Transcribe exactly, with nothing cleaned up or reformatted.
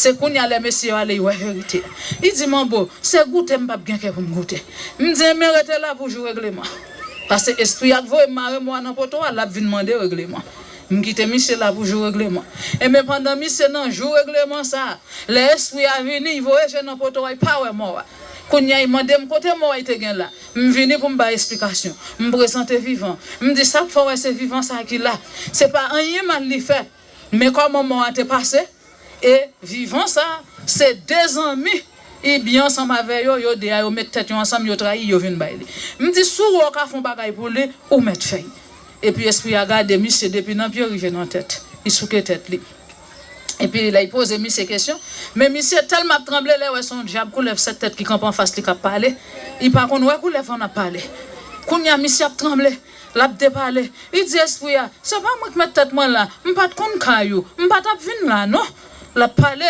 Se kounye a lè mesye yo ale, yo wè verite a. Li di, "Manbo, se goute m p ap gen kè pou m goute." M di, "Enben, rete la pou jou regleman." Paske espri a k voye m mare mò a nan poto a, l ap vin mande regleman. M kite misye la pou jou regleman. Enben, pandan misye nan jou regleman sa a, lè espri a vini, li voye je nan poto a, li pa wè mò a. Kounye a, li mande m kote mò a li te gen la. M vini pou m bay esplikasyon. M prezante vivan. M di, "Sa k fè w wè se vivan sa a ki la? Se pa anyen mal li fè. Men kòman mò a te pase?" E vivan sa, se de zanmi, li byen ansanm avè yo, yo de a yo met tèt yo ansanm, yo trayi, yo vin bay li. M di, "Si w wè w ka fè yon bagay pou li, ou mèt fè l." Epi espri a gade misye depi nan pye rive nan tèt. Li souke tèt li. Epi lè l poze misye kesyon, men misye tèlman ap tranble, lè wè se yon dyab koulèv sèt tèt ki kanpe anfas li k ap pale, li pa konn wè koulèv an ap pale. Kounye a misye ap tranble, l ap depale. Li di espri a, "Se pa mwen k met tèt mwen la, m pa t konn kay ou, m pa t ap vin la non." L ap pale,